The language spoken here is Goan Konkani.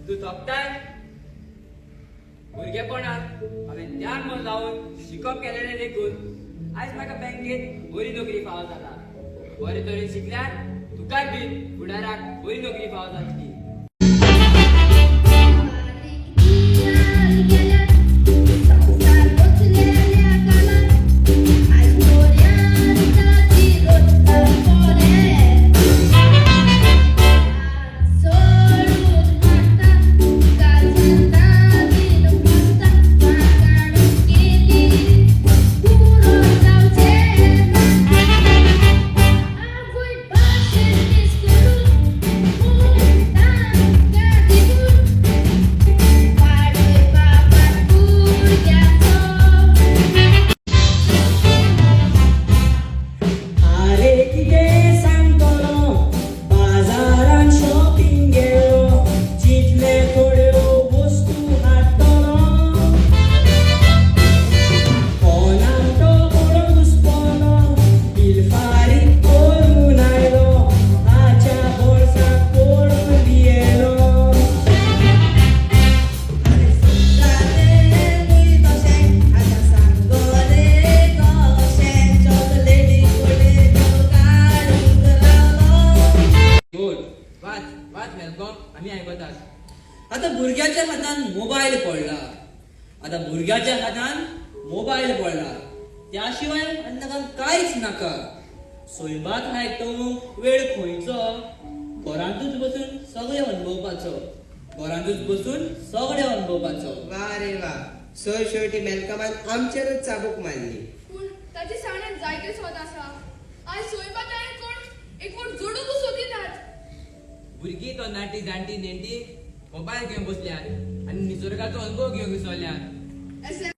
तूं थोपताय. भुरगेपणांत हांवें ध्यान मन लावन शिकप केलेलें देखून आयज म्हाका बँकेत बरी नोकरी फावो जाला. बरे तरेन शिकल्यार तुकाय बीन फुडाराक बरी नोकरी फावो जातली. आमी आयकतात. आता भुरग्याच्या हातान मोबायल पडला. आता भुरग्याच्या हातान मोबायल पडला त्या शिवाय आनी ताका कांयच नाका. सैमाक आयकूंक वेळ खंयचो, घरांतूच बसून सगळें अणभवपाचो, घरांतूच बसून सगळें अणभवपाचो. वा रे वा, सरशेवटी मॅल्कमान आमचेरच चाबूक मारली. पूण ताचे सांगण्यान जायते सोद आसा. आयज सैमाक कोण एकवट जोडूंक सोदिनात. भुरगीं तरणाटी जाणटी नेणटी मोबायल घेवन बसल्यात आनी निसर्गाचो अनुभव घेवंक विसरल्यात.